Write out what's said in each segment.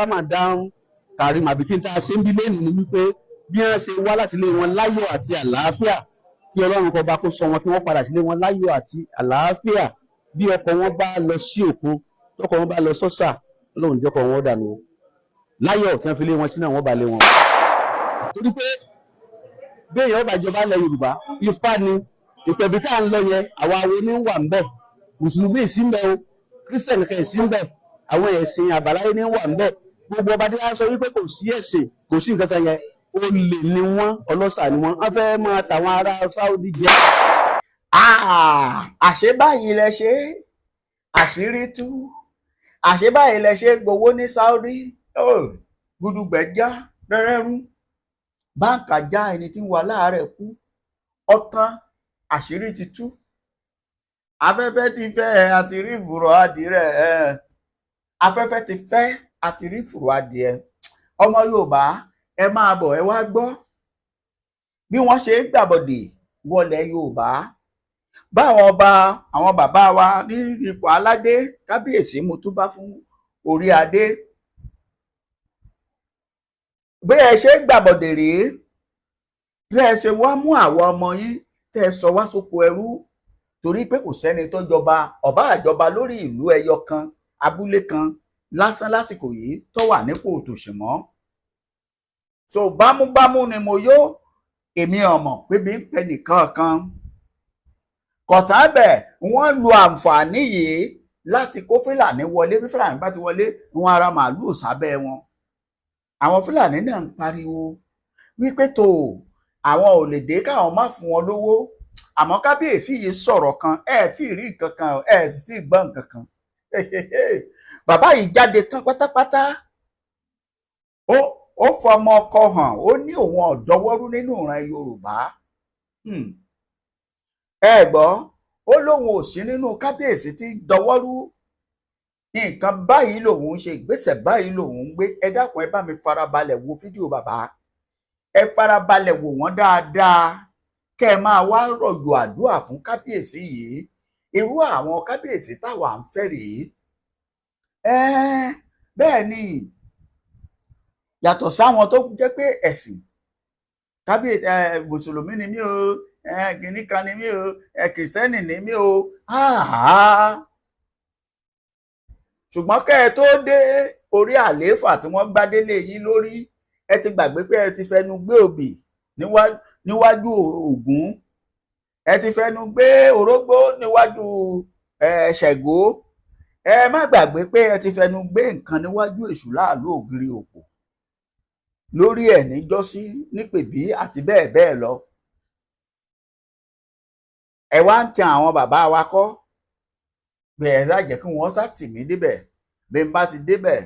Ramadan Kareem, àbí kí n tá a ṣe ń bí lẹ́nu ni wípé bí wọ́n ṣe wá láti ilé wọn láyọ̀ àti àlàáfíà, kí Ọlọ́run kó bá kó sọ wọn, kí wọ́n padà sílé wọn láyọ̀ àti àlàáfíà. Bí ọkọ̀ wọn bá lọ sí òkun, tọkọ̀ wọn bá lọ sọ́sà, Ọlọ́run jẹ́ kọ́ wọn dànù láyọ̀ tí wọ́n fi lé wọn sínú àwọn balẹ̀ wọn. Torí pé béèyàn bá jọba ilẹ̀ Yorùbá, Ifá ni ìpẹ̀bí tá à ń lọ yẹn. Àwa awo ní wà ń bẹ̀, Mùsùlùmí sí ń bẹ̀ o, Kírísítẹ̀nì kan sí ń bẹ̀, àwọn ẹ̀sìn àbáláyé ní wà ń bẹ̀. Gbogbo ọba tí wọ́n sọ wípé kò sí ẹ̀sìn, kò sí nǹkan kan yẹn, olè ni wọ́n, ọlọ́ṣà ni wọ́n, wọ́n fẹ́ máa tàwọn ará Sáúdí jẹ. Àṣé báyìí lẹ ṣe, àṣírí tú. Àṣé báyìí lẹ ṣe gbowó ní Saudi. Gudugbẹ já rẹrẹrú, báńkà já, ẹni tí ń wà láàárẹ̀ kú ọtán, àṣírí ti tú. Afẹ́fẹ́ ti fẹ́, àti rí ìfùrọ̀ adìrẹ. Afẹ́fẹ́ ti fẹ́, àti rí ìfùrọ̀ adìẹ. Ọmọ Yorùbá, ẹ máa bọ̀, ẹ wá gbọ́ bí wọ́n ṣe gbàbọ̀dè wọlé Yorùbá, báwọn ọba, àwọn bàbá wa ní ipò aládé. Kábíyèsí, mo tún bá fún orí adé, bí ẹ ṣe gbàbọ̀dè rèé, bí ẹ ṣe wá mú àwọn ọmọ yín tẹ́ ẹ sọ wá sóko ẹrú, torí pé kò sẹ́ni tó jọba ọba àjọba lórí ìlú ẹyọ kan, abúlé kan lásán lásìkò yìí tó wà nípò òtòṣì mọ́. So bámúbámú ni mo yó, èmi ọmọ pé bí ń pẹ nìkan kan kọ̀tàn bẹ̀. Wọ́n lu àǹfààní yìí láti kó Fúlàní wọlé. Bí Fúlàní bá ti wọlé, wọn ara màálùú sábẹ́ wọn. Àwọn Fúlàní náà ń pariwo wípé tó àwọn ò lè dé káwọn má fún wọn lówó. Àmọ́ kábíyèsí yìí sọ̀rọ̀ kan, ẹ tí ì rí nǹkan kan, ẹ sì tí ì gbọ́ nǹkan kan. Bàbá yìí jáde tán pátápátá, ó fọmọ ọkọ hàn, ó ní òun ọ̀dọ́wọ́rú nínú ìran Yorùbá. Ẹ gbọ́, ó lóun ò sí nínú kábíyèsí tí dọwọ́rú. Nǹkan báyìí lòun ń ṣe, ìgbésẹ̀ báyìí lòun ń gbé. Ẹ dákun, ẹ bá mi farabalẹ̀ wo fídíò bàbá. Ẹ farabalẹ̀ wò wọ́n dáadáa, kẹ́ ẹ máa wá rọ̀jò àdúrà fún kábíyèsí yìí. Irú àwọn kábíyèsí táwa ń fẹ́ rèé. Bẹ́ẹ̀ ni, yàtọ̀ sáwọn tó jẹ́ pé ẹ̀sìn kábíyèsí, mùsùlùmí ni mí o, kìnnì kan ni mí o, kìrìsìtẹ́nì ni mí o. Ṣùgbọ́n kẹ́ ẹ tó dé orí àlééfà tí wọ́n gbádélé yín lórí, ẹ ti gbàgbé pé ẹ ti fẹnu gbé òbí níwájú Ògún, ẹ ti fẹnu gbé orógbó níwájú Ṣàngó. Ẹ má gbàgbé pé ẹ ti fẹnu gbé nǹkan níwájú Èṣù láàlú ògiri òpó lórí ẹ̀ níjọ́sí, nípèbí àti bẹ́ẹ̀ bẹ́ẹ̀ lọ. Ẹ wá ń tan àwọn bàbá wa kọ́ bẹ́ẹ̀ sá, jẹ́ kí wọ́n sá tì mí débẹ̀. Bí n bá ti débẹ̀,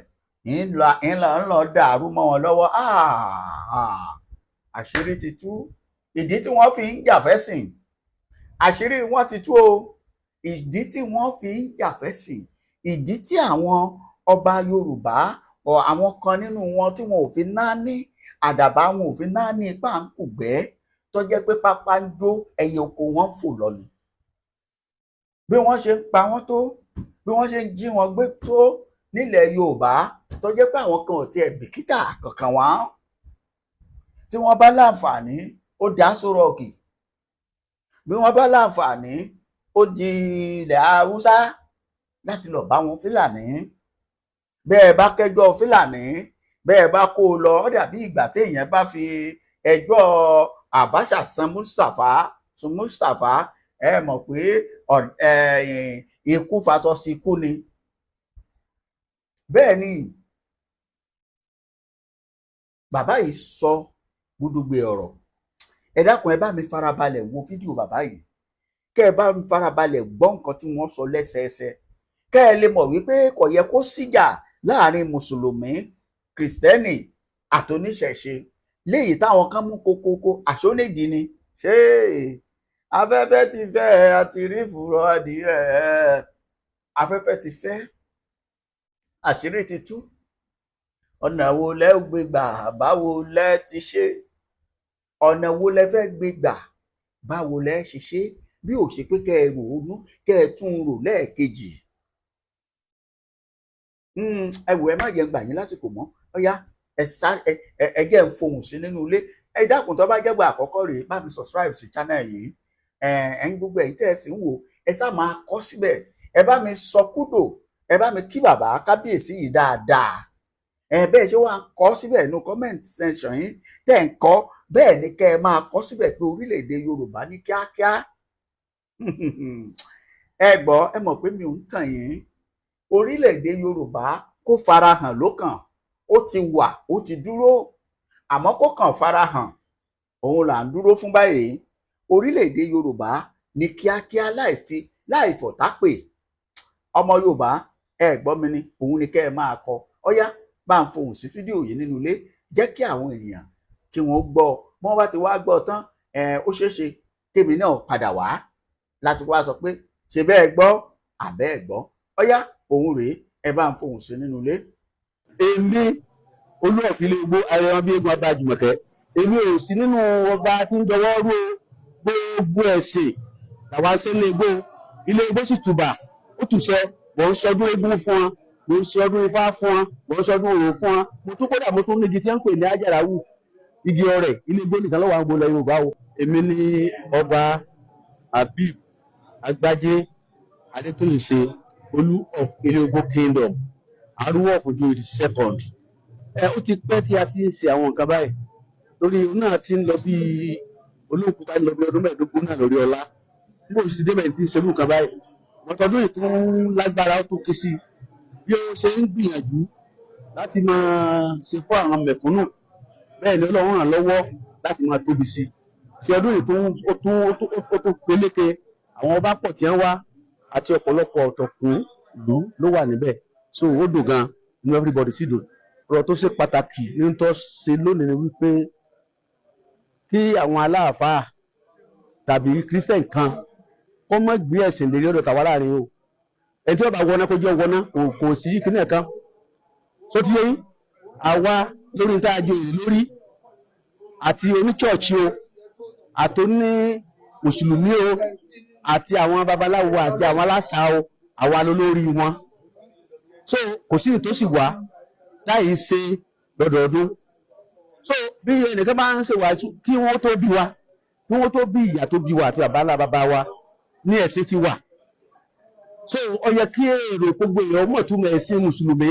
ń lọ ń lọ dàrú mọ́ wọn lọ́wọ́. Àṣírí ti tú. Ìdí tí wọ́n fi ń jà fẹ́sìn, àṣírí wọn ti tú o. Ìdí tí wọ́n fi ń jà fẹ́sìn, ìdí tí àwọn ọba Yorùbá ọ, àwọn kan nínú wọn tí wọn ò fi náání àdàbà, wọn ò fi náání páńkùgbẹ́, tó jẹ́ pé pápá ń jó, ẹyẹ oko wọn ń fò lọ ni. Bí wọ́n ṣe ń pa wọ́n tó, bí wọ́n ṣe ń jí wọn gbé tó nílẹ̀ Yorùbá, tó jẹ́ pé àwọn kan ò tiẹ̀ bìkítà kankan wọ́n, tí wọ́n bá láǹfààní, ó dá sórọ̀kì. Bí wọ́n bá láǹfààní, ó di ilẹ̀ Haúsá láti lọ bá wọn Fúlàní. Bẹ́ẹ̀ bá kẹ́jọ́ Fúlàní, bẹ́ẹ̀ bá kó o lọ, ó dàbí ìgbà téèyàn bá fi ẹjọ́ Abacha san Mustapha sun Mustapha. Ẹ mọ̀ pé ikú faṣọ sí ikú ni. Bẹ́ẹ̀ ni bàbá yìí sọ gbúdúgbẹ ọ̀rọ̀. Ẹ dákun, ẹ bá mi farabalẹ̀ wo fídíò bàbá yìí, kẹ́ ẹ bá mi farabalẹ̀ gbọ́ nǹkan tí wọ́n sọ lẹ́sẹẹsẹ, kẹ́ ẹ lè mọ̀ wípé kò yẹ kó síjà láàrin Mùsùlùmí, Kìrìsìtẹ́nì àtoníṣẹ̀ṣe léyìí táwọn kan mú kokoko. Àṣónídìí ni. Ṣé afẹ́fẹ́ ti fẹ́, àti rí fùrọ̀ adìrẹ. Afẹ́fẹ́ ti fẹ́, àṣírí ti tú. Ọ̀nà wo lẹ́ gbé gbà? Báwo lẹ́ ti ṣe? Ọ̀nà wo lẹ fẹ́ gbé gbà? Báwo lẹ́ ṣe ṣe? Bí ò ṣe pé kẹ́ ẹ rò ó nú, kẹ́ ẹ tún un rò lẹ́ẹ̀kejì. Ẹ wò, ẹ má yẹ gbà yín lásìkò mọ́. Ọ̀yá, ẹ sá, ẹ jẹ́ ń fohùn sí nínú ilé. Ẹ dákun, tó bá jẹ́gbà àkọ́kọ́ rèé, bá mi subscribe sí channel yìí. Ẹ̀yin gbogbo ẹ̀yin tẹ́ ẹ sì ń wò, ẹ sá máa kọ síbẹ̀. Ẹ bá mi sọ kudos, ẹ bá mi kí bàbá kábíyèsí yìí dáadáa. Ẹ bẹ́ẹ̀ ṣe wá kọ síbẹ̀ nínú comment section yín tẹ́ ń kọ, bẹ́ẹ̀ ni kẹ́ ẹ máa kọ síbẹ̀ pé orílẹ̀-èdè Yorùbá ní kíákíá. Ẹ gbọ́, ẹ mọ̀ pé mi ò ń tàn yín. Orílẹ̀-èdè Yorùbá kó farahàn lókàn. Ó ti wà, ó ti dúró, àmọ́ kó kàn farahàn, òun là ń dúró fún báyìí. Orílẹ̀-èdè Yorùbá ní kíákíá, láì fi láì fọ̀tá pè ọmọ Yorùbá. Ẹ gbọ́ mi ni, òun ni kẹ́ ẹ máa kọ. Ọ̀yá, bá ń fohùn sí fídíò yìí nínú ilé, jẹ́ kí àwọn ènìyàn kí wọ́n gbọ́. Bí wọ́n bá ti wá gbọ́ tán, ẹ ó ṣeé ṣe kémi náà padà wá láti wá sọ pé ṣe bẹ́ẹ̀ gbọ́ àbẹ́ ẹ̀ gbọ́. Ọ̀yá, òun rèé, ẹ bá ń fohùn sí nínú ilé. Èmi Olú of Ilé Igbó, ayẹyẹ bí eégún ọba Jùmọ̀kẹ́, èmi ò sí nínú ọba tí ń dọwọ́ rú o. Gbogbo ẹ̀sìn làwa ṣe ń lé igbó. Ilé igbó sì tùbà, ó tùṣẹ. Mò ń sọdún eégún fún wọn, mò ń sọdún ifá fún wọn, mò ń sọdún òrò fún wọn. Mo tún kódà mo tún ní igi tí wọ́n ń pè ní àjàràwù, igi ọrẹ. Ilé igbó nìkan ló wà ń gbolẹ̀ Yorùbá o. Èmi ní Ọba Habib Agbájé Adétóyèsè, Olú of Ilé Igbó Kingdom, Arúwọ̀ of Ojú the second. Ẹ ó ti pẹ́ tí a ti ń ṣe àwọn nǹkan báyìí lórí òun náà, ti ń lọ bí olóòkúta, ń lọ bí ọdún 15 náà lórí ọlá. Nígbà òsì débẹ̀ tí ń ṣerú nǹkan báyìí, mọ́tọ́dún yìí tún lágbára, ó tún kí sí bí ó ṣe ń gbìyànjú láti máa ṣe fún àwọn mẹ̀kúnnù. Bẹ́ẹ̀ ni Ọlọ́run ràn lọ́wọ́ láti máa tóbi sí i. Tí ọdún yìí tún ó tún peléke. Àwọn ọba pọ̀ tí wọ́n wá àti ọ̀pọ̀lọpọ̀ ọ̀tọ̀kùn ìlú ló wà níbẹ̀, so ó dùn gan, inú everybody sì dùn. Ọ̀rọ̀ tó ṣe pàtàkì ní tó ṣe lónìí ni wípé kí àwọn aláàfáà tàbí Christian kan kó má gbé ẹ̀sìn lérí ọ̀dọ̀ tàwa láàrin o. Ẹni tí wọ́n bá wọná, kó jẹ́ wọná, kò sí kíní ẹ̀kan tó ti yé yín. Àwa lórí tá a jẹ èrè lórí àti oníchọ́ọ̀chì o, àti oní mùsùlùmí o, àti àwọn babaláwo àti àwọn aláṣà o, àwa lólórí wọn. So kò sí ìtòsí wá táyì ṣe lọ́dọọdún. So bí ẹnìkan bá ń ṣe wàásù, kí wọ́n tó bí wa, kí wọ́n tó bí ìyá tó bí wa àti bàbá ńlá bàbá wa ní ẹ̀sìn ti wà. So ó yẹ kí èrò gbogbo èèyàn mọ̀ túmọ̀ ẹ̀sìn mùsùlùmí,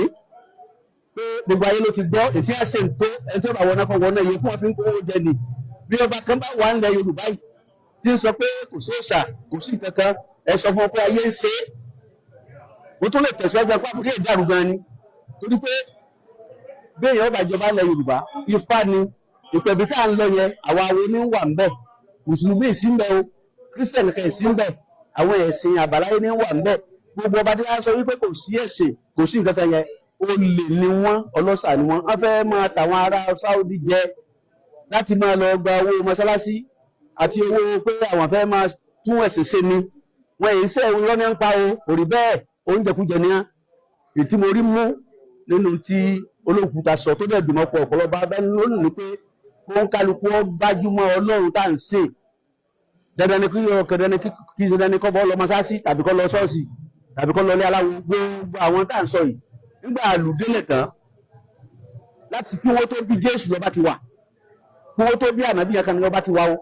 pé gbogbo ayé ló ti gbọ́ ètí àṣẹ ń tó. Ẹni tó bá wọná kọ́ wọná iye fún wọn fi ń kówó jẹ ni. Bí ọba kan bá wà nílẹ̀ Yorùbá yìí tí ń sọ pé kò sí òòṣà, kò sí nǹkan kan, ẹ sọ fún ọ pé ayé ń ṣe é. Ó tún lè tẹ̀síwájú pé àbúrò ìdàrú gan ni, torí pé bí èèyàn bá jọba ilẹ̀ Yorùbá, Ifá ni ìpẹ̀bí tá à ń lọ yẹn. Àwọn awo ní wà ń bẹ̀, mùsùlùmí sí ń bẹ̀ o, Christian kan sí ń bẹ̀, àwọn ẹ̀sìn àbáláyé ní wà ń bẹ̀. Gbogbo ọba tí wọ́n sọ wípé kò sí ẹ̀sìn, kò sí nǹkan kan yẹn, olè ni wọ́n, ọlọ́ṣà ni wọ́n. Wọ́n fẹ́ máa tàwọn ará Saudi jẹ láti máa lọ gba owó mọ́sálásí àti owó pé àwọn fẹ́ máa tún ẹ̀sìn ṣe ni. Wọ́n èyí sẹ́ irọ́ ní ń pa o, kò rí bẹ́ẹ̀, oúnjẹ kújẹ ní á. Ètí mo rí mú nínú tí olókùúta sọ tó dẹ̀ dùn mọ́ pọ̀ ọ̀pọ̀lọpọ̀ abẹ́ lónìí ni pé kó ń kálukú ọ gbájúmọ́ Ọlọ́run tá à ń sìn. Dandan ni kí ọkọ̀, dandan ni kí, dandan ni kọ́ bọ́ lọ mọ́sáàsì tàbí kọ́ lọ ṣọ́ọ̀ṣì tàbí kọ́ lọ ilé aláwo. Gbogbo àwọn tá à ń sọ yìí, nígbà àlùdélẹ̀ tán, láti kí wọ́n tó bí Jésù lọ́ba ti wà, kí wọ́n tó bí ànábì yẹn kan ní ọba ti wà o.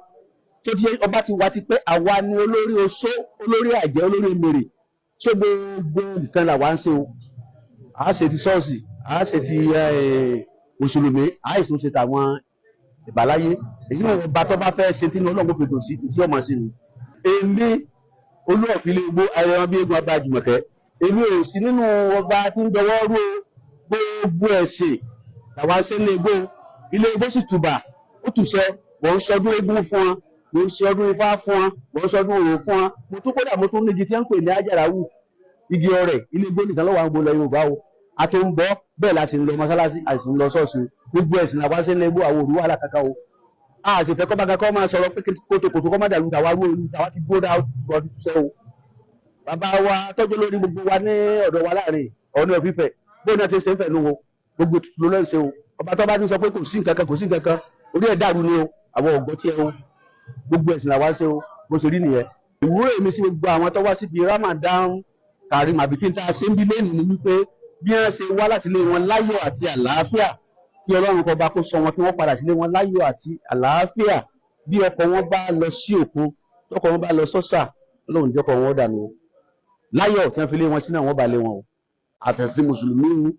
Tó ti ọba ti wà ti pé àwa ni olórí oṣó, olórí àjẹ́, olórí emèrè. Ṣé gbogbo nǹkan làwa ń ṣe o? À á ṣe ti ṣọ́ọ̀ṣì, à á ṣe ti mùsùlùmí, à á sì tún ṣe tàwọn ìbáláyé. Èyí náà ọba tó bá fẹ́ ṣe tí ní Ọlọ́run fi dùn sí tí ọmọ sí ni. Èmi Olú of Ilé Igbó, ayẹyẹ bí eégún ọba Jùmọ̀kẹ́, èmi ò sí nínú ọba tí ń dọwọ́ rú o. Gbogbo ẹ̀sìn làwa ṣe ń lé igbó. Ilé igbó sì tùbà, ó tùṣẹ. Mò ń sọdún eégún fún wọn, mò ń sọdún ifá fún wọn, mò ń sọdún òrò fún wọn. Mo tún kódà mo tún ní igi tí wọ́n ń pè ní àjàràwù, igi ọrẹ. Ilé igbó nìkan ló wà ń gbolẹ̀ Yorùbá o. A tó ń bọ́ bẹ́ẹ̀ la sì ń lọ mọ́sálásí, a sì ń lọ ṣọ́ọ̀ṣì. Gbogbo ẹ̀sìn làwa ṣe ń lé igbó. Àwọn òru wàhálà kankan o. A sì fẹ́ kọ́ bá kankan máa sọ̀rọ̀ pé kótókòtò kọ́ má dàrú. Tàwa rú olú tàwa ti gbó dá ọ ti sọ o. Bàbá wa tọ́jú lórí gbogbo wa ní ọ̀dọ̀ wa láàrin Ọọ̀ni of Ifẹ̀, bóun náà ti ṣe ń fẹ̀ nù o, gbogbo ètùtù ló lọ́ọ́ ṣe o. Ọba tó bá ti sọ pé kò sí nǹkan kan, kò sí nǹkan kan, orí ẹ̀ dàrú ni o. Àwọn ọ̀gbọ́n tiẹ̀ o. Gbogbo ẹ̀sìn làwa ṣe o, bó ṣe rí nìyẹn. Ìwúrò èmi sí gbogbo àwọn tó wá síbi Ramadan Kareem àbí kí n tá a ṣe ń bí lẹ́nu ni wípé Bí wọ́n ṣe wá láti ilé wọn láyọ̀ àti àlàáfíà, kí Ọlọ́run kọba kó sọ wọn kí wọ́n padà sílé wọn láyọ̀ àti àlàáfíà. Bí ọkọ̀ wọn bá lọ sí òkun, tọkọ̀ wọn bá lọ sọ́sà, Ọlọ́run jẹ́kọ̀ wọn dànù o. Láyọ̀ tí wọ́n fi lé wọn sí náà, wọ́n bá lé wọn o. Àtẹ̀sìn mùsùlùmí o,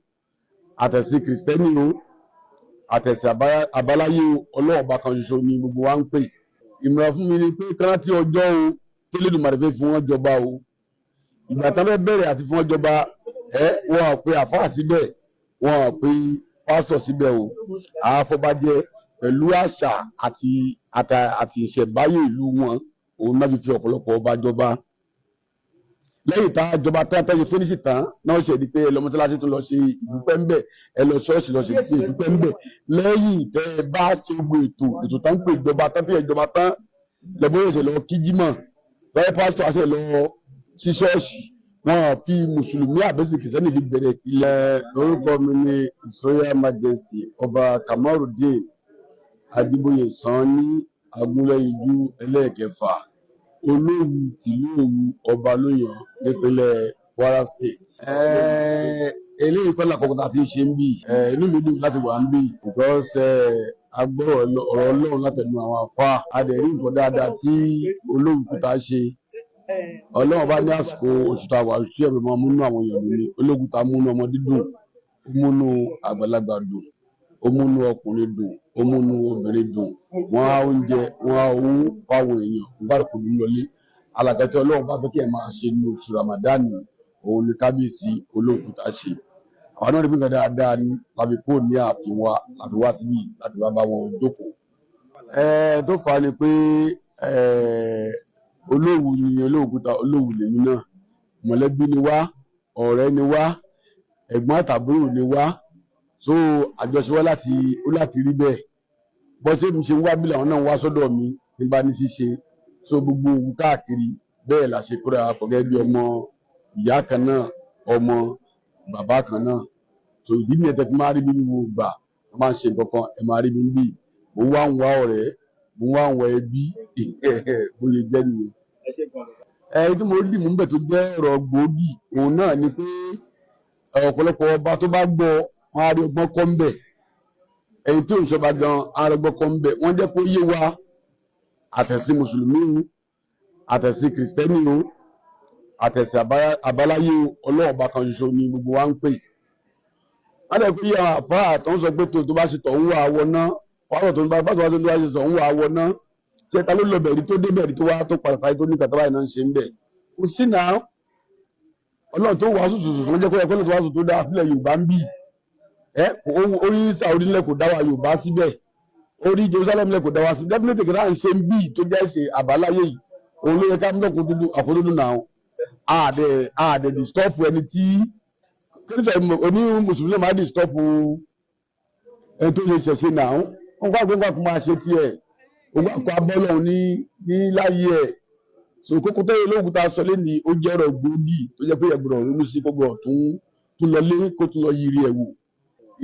àtẹ̀sìn kìrìsìtẹ́nì o, àtẹ̀sìn àbáláyé o, Ọlọ́run ọba kan ṣoṣo ni gbogbo wa ń pè. Ìmọ̀ràn fún mi ni pé kárántì ọjọ́ o tẹ́lẹ̀dùmarè fẹ́ fún wọn jọba o. Ìgbà tán fẹ́ bẹ̀rẹ̀ àti fún wọn jọba, ẹ wọn à pé àfáà síbẹ̀, wọn à pé pásítọ̀ síbẹ̀ o. Àwọn afọbajẹ pẹ̀lú àṣà àti ìṣẹ̀báyé ìlú wọn, òun náà fi fi ọ̀pọ̀lọpọ̀ ọba jọba. Lẹ́yìn tá a jọba tán, tán ṣe finish tán náà, ṣe di pé ẹ lọ mọ́sálásí tó lọ ṣe ìdúpẹ́ ńbẹ̀, ẹ lọ ṣọ́ọ̀ṣì lọ ṣe ìdúpẹ́ ńbẹ̀. Lẹ́yìn tẹ́ ẹ bá ṣe gbogbo ètò tán pé ìjọba tán, tí ìjọba tán lọ́bọ̀ ṣe lọ kí jímọ̀ lọ́yẹ́, pásítọ̀ àṣẹ lọ sí ṣọ́ọ̀ṣì. Wọn fi mùsùlùmí àbẹ́sì kìsẹ́nì fi bẹ̀rẹ̀ ìpìlẹ̀. Orúkọ mi ni His Royal Majesty Ọba Kamarudeen Adébóyè Sanni Agúnlẹ̀yinjú ẹlẹ́ẹ̀kẹfà, Olówu tìlú Òwu, ọba lóyàn nípínlẹ̀ Kwara State. Eléyìí kọ́ lákòókò tá a ti ń ṣe ń bì. Inú mi dùn láti wà ń bì because a gbọ́ ọ̀rọ̀ Ọlọ́run látẹnu àwọn àfáà, a dẹ̀ rí nǹkan dáadáa tí Olówu Kúta ṣe. Ọlọ́run bá ní àsìkò oṣù tá a wà, oṣù tí ẹ̀rọ máa múnú àwọn èèyàn dùn ni. Olówu ta múnú ọmọdé dùn, ó múnú àgbàlagbà dùn, ó múnú ọkùnrin dùn, ó múnú obìnrin dùn. Wọ́n á oúnjẹ, wọ́n á owó fáwọn èèyàn nígbà tó kò ní lọlé. Alàkẹ́tẹ́ Ọlọ́run bá fẹ́ kí ẹ máa ṣe ní oṣù Ramadan, òun ni kábíyèsí Olówu Kúta ṣe. Àwọn náà rí pé nǹkan dáadáa ni láfi kó ní ààfin wa láti wá síbí láti wá bá wọn jókòó. Tó fà á ni pé Olówu ni Olówu Kúta, Olówu lèmi náà. Mọ̀lẹ́bí ni wá, ọ̀rẹ́ ni wá, ẹ̀gbọ́n àtàbúrò ni wá, so àjọṣe wa láti ó láti rí bẹ́ẹ̀. Bọ́ ṣé mi ṣe ń wá bí làwọn náà ń wá sọ́dọ̀ mi nígbà ní ṣíṣe, so gbogbo òwú káàkiri bẹ́ẹ̀ la ṣe kóra pọ̀ gẹ́gẹ́ bí ọmọ ìyá kan náà, ọmọ bàbá kan náà. So ìdí nìyẹn tẹ́ fi máa rí mi ní gbogbo ìgbà wọ́n máa ń ṣe nǹkan kan, ẹ máa rí mi níbí. Mo wá ń wá ọ̀rẹ́, mo wá ń wá ẹbí, bó ṣe jẹ́ nìyẹn. Ẹ tí mo dì mú bẹ̀ tó jẹ́ ọ̀rọ̀ gbòógì, òun náà ni pé ọ̀pọ̀lọpọ̀ ọba tó bá gbọ́, wọn á rí ọgbọ́n kọ́ ń bẹ̀. Ẹni tí ò ń ṣọba gan á rí ọgbọ́n kọ́ ń bẹ̀. Wọ́n jẹ́ kó yé wa, àtẹ̀sìn mùsùlùmí o, àtẹ̀sìn kìrìsìtẹ́nì o, àtẹ̀sìn àbáláyé o, Ọlọ́run ọba kan ṣoṣo ni gbogbo wa ń pè. Wọ́n dẹ̀ fi àwọn àfáà tó ń sọ pé tó bá ṣe tọ̀ ń wà wọ ná, wàá tó ń bá tó bá ṣe tọ̀ ń wà wọ ná. Ṣé ta ló lọ bẹ̀rí tó dé bẹ̀rí tó wá tó padà sáyé tó ní kàtà báyìí náà ń ṣe ń bẹ̀? Kò sí náà. Ọlọ́run tó wàásù sùsù, wọ́n jẹ́ kó yẹ kó lọ́run tó wàásù tó dá sílẹ̀ Yorùbá ń bì. Ẹ orí Saudi lẹ̀ kò dá wa Yorùbá síbẹ̀, orí Jerusalem lẹ̀ kò dá wa sí. Definitely kí náà ń ṣe ń bì tó jẹ́ ṣe àbáláyé yìí, òun ló yẹ ká múlòkùn dúdú àkódúdú náà. Àdẹ disturb ẹni tí kírísítà oní mùsùlùmí náà máa disturb ẹni tó ṣe ṣẹ̀ṣẹ̀ náà. Wọ́n kó àgbẹ̀ kó máa ṣe tiẹ̀, òun kó abọ́lọ̀ ní láyé ẹ̀. So kókó tó yẹ lóògùn tá a sọ lẹ́ni, ó jẹ́ ọ̀rọ̀ gbòógì tó jẹ́ pé ẹ gbọ́dọ̀ ronú sí, kó gbọ́dọ̀ tún lọ lé, kó tún lọ yiri ẹ̀ wò.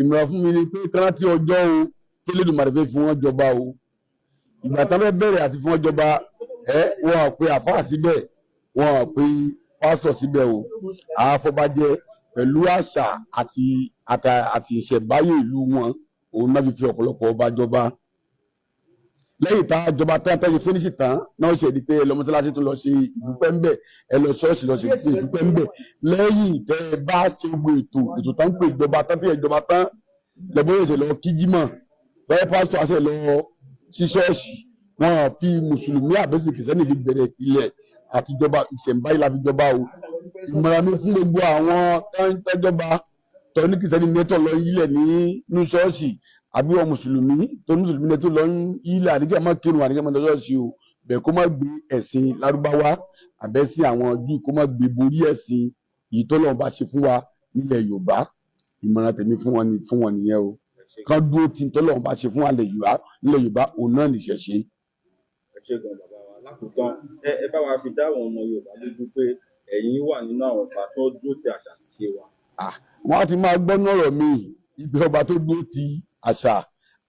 Ìmọ̀ràn fún mi ni pé kárántì ọjọ́ o tẹ́lẹ̀dùmarè fẹ́ fún wọn jọba o. Ìgbà tán fẹ́ bẹ̀rẹ̀ àti fún wọn jọba, ẹ wọn à pé àfáà síbẹ̀, wọn à pé pásítọ̀ síbẹ̀ o. Àwọn afọbajẹ pẹ̀lú àṣà àti ìṣẹ̀báyé ìlú wọn, òun náà fi fi ọ̀pọ̀lọpọ̀ ọba jọba. Lẹ́yìn tá a jọba tán, tán ṣe finish tán náà, ṣe di pé ẹ lọ mọ́sálásí tó lọ ṣe ìdúpẹ́ ńbẹ̀, ẹ lọ ṣọ́ọ̀ṣì lọ ṣe ìdúpẹ́ ńbẹ̀. Lẹ́yìn tẹ́ ẹ bá ṣe gbogbo ètò tán pé ìjọba tán, tí ìjọba tán lọ́bọ̀ ṣe lọ kí jímọ̀ lọ́yẹ́, pásítọ̀ àṣẹ lọ sí ṣọ́ọ̀ṣì. Wọn fi mùsùlùmí àbẹ́sì kìsẹ́nì fi bẹ̀rẹ̀ ìpìlẹ̀ àtijọba, ìṣẹ̀ǹbáyé la fi jọba o. Ìmọ̀ràn mi fún gbogbo àwọn tọ́jọba tọ́ ní kìsẹ́nì nẹ́tọ̀ lọ yílẹ̀ ní ṣọ́ọ̀ṣì, àbí wọn mùsùlùmí tó mùsùlùmí nẹ́tọ̀ lọ yílẹ̀, àdìgẹ́ máa kírun, àdìgẹ́ máa lọ ṣọ́ọ̀ṣì o, bẹ́ẹ̀ kó má gbé ẹ̀sìn lárúbáwá àbẹ́sìn àwọn Júù, kó má gbé borí ẹ̀sìn èyí tọ́lọ́run bá ṣe fún wa nílẹ̀ Yorùbá. Ìmọ̀ràn tèmi fún wọn nìyẹn o. Kán dúró tí tọ́lọ́run bá ṣe fún wa nílẹ̀ Yorùbá, òun náà nìṣẹ̀ṣe. Ẹ ṣé gan, bàbá wa. Lákòótán, ẹ bá wa fi dá àwọn ọmọ Yorùbá lójú pé ẹ̀yin wà nínú àwọn ọba tó dúró ti àṣà àti ìṣe wa. Wọ́n á ti máa gbọ́ nọ̀rọ̀ mi ibi ọba tó dúró ti àṣà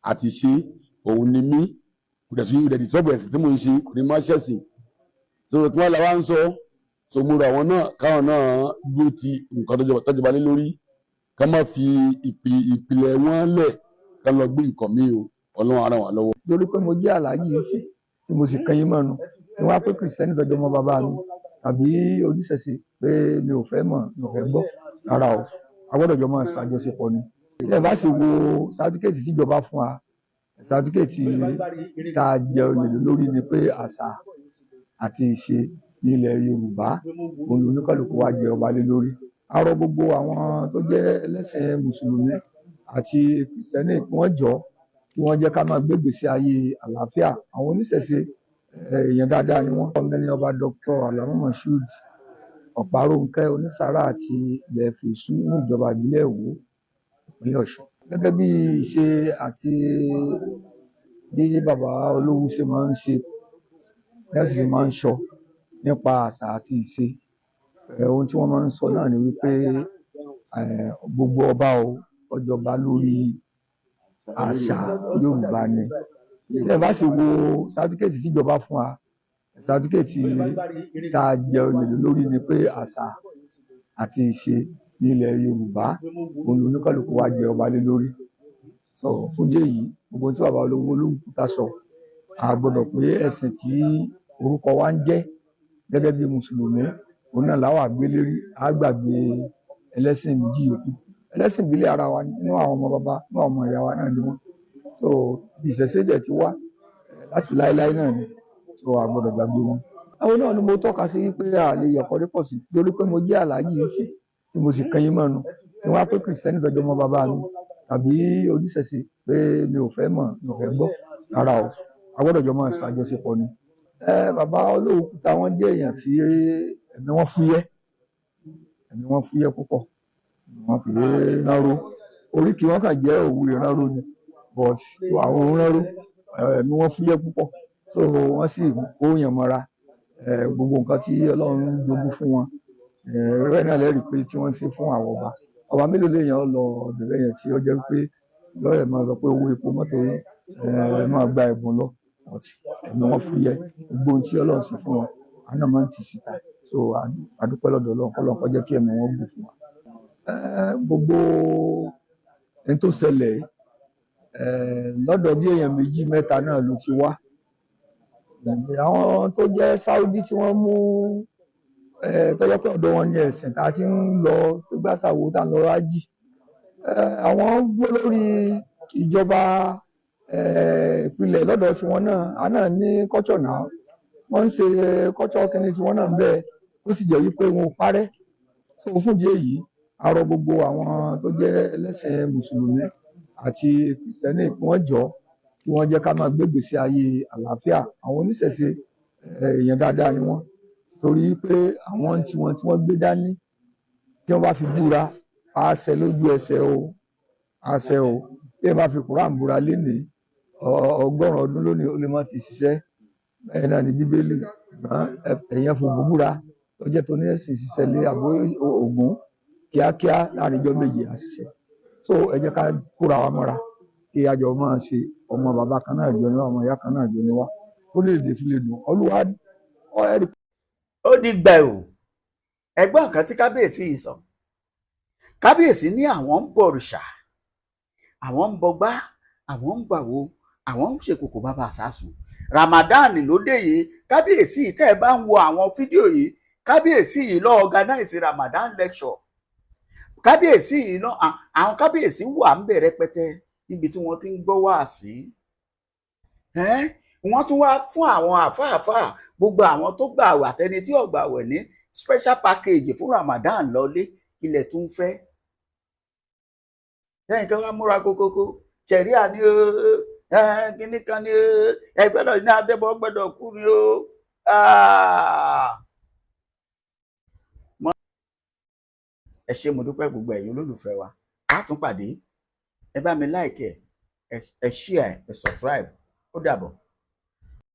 àti ìṣe òun ni mí. Kò dẹ̀ tún ìdẹ̀dì sọ́ọ̀bù ẹ̀sìn tí mò ń ṣe, kò ní máa ṣẹ̀sìn, so kí wọ́n la wá ń sọ. So mo rọ àwọn náà káwọn náà dúró ti nǹkan tọ́jọba lé lórí. Ká má fi ìpìlẹ̀ wọn lẹ̀ ká lọ gbé nǹkan míì o. Ọlọ́run á ràn wá lọ́wọ́. Torí pé mo jẹ́ aláàjì yìí sí tí mo sì kẹyìn mọ́nu tí wọ́n á pé Christian tọ́jú ọmọ bàbá mi tàbí oníṣẹ̀ṣe pé mi ò fẹ́ mọ̀, mi ò fẹ́ gbọ́, rárá o. A gbọ́dọ̀ jọ máa ṣàjọṣepọ̀ ni. Tí ẹ bá sì wo certificate tíjọba fún wa, certificate tá a jẹ oyè lé lórí ni pé àṣà àti ìṣe ní ilẹ̀ Yorùbá òun lóníkàlùkù wa jẹ ọba lé lórí. A rọ gbogbo àwọn tó jẹ́ ẹlẹ́sìn mùsùlùmí àti Christian kí wọ́n jọ, kí wọ́n jẹ́ ká máa gbégbèsè ayé àlàáfíà. Àwọn oníṣẹ̀ṣe, èèyàn dáadáa ni wọ́n. Ọmọ ẹni ọba Dr. Alamu Moshood Ọ̀párónkẹ́ Onísàárà àti ilẹ̀ Fèsù ní ìjọba ìbílẹ̀ Ìwó, ìpínlẹ̀ Ọ̀ṣun. Gẹ́gẹ́ bí ìṣe àti bí bàbá Olówu ṣe máa ń ṣe, bẹ́ẹ̀ sì máa ń sọ nípa àṣà àti ìṣe, ohun tí wọ́n máa ń sọ náà ni wípé gbogbo ọba o ọjọba lórí àṣà Yorùbá ni. Tí ẹ bá sì wo certificate tíjọba fún wa, certificate tá a jẹ oyè lé lórí ni pé àṣà àti ìṣe ní ilẹ̀ Yorùbá òun lóníkàlùkù wa jẹ ọba lé lórí. So fún ìdí èyí, gbogbo ohun tí bàbá Olówó Olówùkúta sọ, a gbọ́dọ̀ pé ẹ̀sìn tí orúkọ wa ń jẹ́ gẹ́gẹ́ bí mùsùlùmí òun náà láwà gbé lérí, á gbàgbé ẹlẹ́sìn méjì yòókù. Ẹlẹ́sìn ìbílẹ̀ ara wa nínú àwọn ọmọ bàbá, nínú àwọn ọmọ ìyá wa náà ni wọ́n. So ìṣẹ̀ṣe dẹ̀ ti wá láti láéláé náà ni, so a gbọ́dọ̀ gbàgbé wọn. Àwọn náà ni mo tọ́ka sí pé a lè yọ̀kọ́ rí pọ̀ sí torí pé mo jẹ́ aláàjì yìí sí tí mo sì kẹyìn mọ́nu tí wọ́n á pé Christian tọ́jú ọmọ bàbá mi tàbí oníṣẹ̀ṣe pé mi ò fẹ́ mọ̀, mi ò fẹ́ gbọ́, rárá o. A gbọ́dọ̀ jọ máa ṣàjọṣepọ̀ ni. Bàbá Olówùkúta, wọ́n jẹ́ èèyàn tí ẹ̀mí wọn fúyẹ́, ẹ̀mí wọn fúyẹ́ púpọ̀. Wọn kì í ránró, oríkì wọn kàn jẹ́ òwú ìránró ni, but àwọn òǹránró, ẹ̀mí wọn fúyẹ́ púpọ̀. So wọ́n sì kó yàn mọ́ra. Gbogbo nǹkan tí Ọlọ́run jogún fún wọn rẹ náà lẹ́rìí pé tí wọ́n ń ṣe fún àwọn ọba. Ọba mélòó lèèyàn lọ ọ̀dọ̀ lẹ́yìn tí ó jẹ́ pé lọ́ọ̀rẹ́ máa sọ pé owó epo mọ́tò yín, ẹ máa gba ẹ̀bùn lọ? But ẹ̀mí wọn fúyẹ́. Gbogbo ohun tí Ọlọ́run ṣe fún wọn, àwọn náà máa ń tì síta. So a dúpẹ́ lọ́dọ̀ Ọlọ́run, kọ́lọ́run kó jẹ́ kí ẹ̀mí wọn gùn fún wa. Gbogbo ẹni tó ṣẹlẹ̀ lọ́dọ̀ bí èèyàn méjì mẹ́ta náà ló ti wá. Àwọn tó jẹ́ Saudi tí wọ́n mú, tó jẹ́ pé ọ̀dọ̀ wọn ní ẹ̀sìn tá a ti ń lọ tó gbàsàwò tá a ń lọ rájì, àwọn gbó lórí ìjọba ìpìlẹ̀ lọ́dọ̀ tiwọn náà. A náà ní culture náà, wọ́n ń ṣe culture kínní tiwọn náà ń bẹ, ó sì jẹ́ wípé wọn ò parẹ́. So fún ìdí èyí, a rọ gbogbo àwọn tó jẹ́ ẹlẹ́sìn mùsùlùmí àti Christian kí wọ́n jọ, kí wọ́n jẹ́ ká máa gbégbèsè ayé àlàáfíà. Àwọn oníṣẹ̀ṣe, èèyàn dáadáa ni wọ́n, torí pé àwọn tiwọn tí wọ́n gbé dání, tí wọ́n bá fi búra, á ṣẹ lójú ẹsẹ̀ o, á ṣẹ o. Bí ẹ bá fi Quran búra lénìí, 100 ọdún lónìí, ó lè má ti ṣiṣẹ́. Bẹ́ẹ̀ náà ni Bíbélì. Ṣùgbọ́n èèyàn fògùn búra tó jẹ́ tó ní ẹ̀sìn ṣiṣẹ́ lé àbó Ògún kíákíá, láàrin ijọ́ 7 á ṣiṣẹ́. So ẹ jẹ́ ká kóra wa mọ́ra, kí a jọ máa ṣe. Ọmọ bàbá kan náà jọ ní wá, ọmọ ìyá kan náà jọ ní wá, ó lè lè fi lè dùn Olúwa ẹ̀rí. Ó di gbẹ̀rù ẹgbọ́n kan tí kábíyèsí yìí sọ. Kábíyèsí ní àwọn ń bọ̀rìṣà, àwọn ń bọgbá, àwọn ń gbàwo, àwọn ń ṣèkòkò bàbá àsásùn. Ramadan ló dé yìí. Kábíyèsí yìí, tẹ́ ẹ bá ń wo àwọn fídíò yìí, kábíyèsí yìí lọ organize Ramadan lecture. Kábíyèsí yìí lọ, àwọn kábíyèsí wà ń bẹ̀rẹ̀ pẹ́tẹ́ níbi tí wọ́n ti ń gbọ́ wáàsí. Wọ́n tún wá fún àwọn àfáàfáà, gbogbo àwọn tó gbààwẹ̀ àtẹni tí ò gbààwẹ̀ ní special package fún Ramadan lọlé. Ilẹ̀ tún fẹ́ lẹ́yìn kan wá múra kókókó. Ṣẹ̀ríà ní kíní kan ní ẹ gbọ́dọ̀ ní adébọ̀ gbọ́dọ̀ kú ni ó. Ah! Ẹ ṣé, mo dúpẹ́, gbogbo ẹ̀yin olólùfẹ́ wa. Á tún pàdé. Ẹ bá mi like ẹ, ẹ share, ẹ subscribe. Ó dàbọ̀.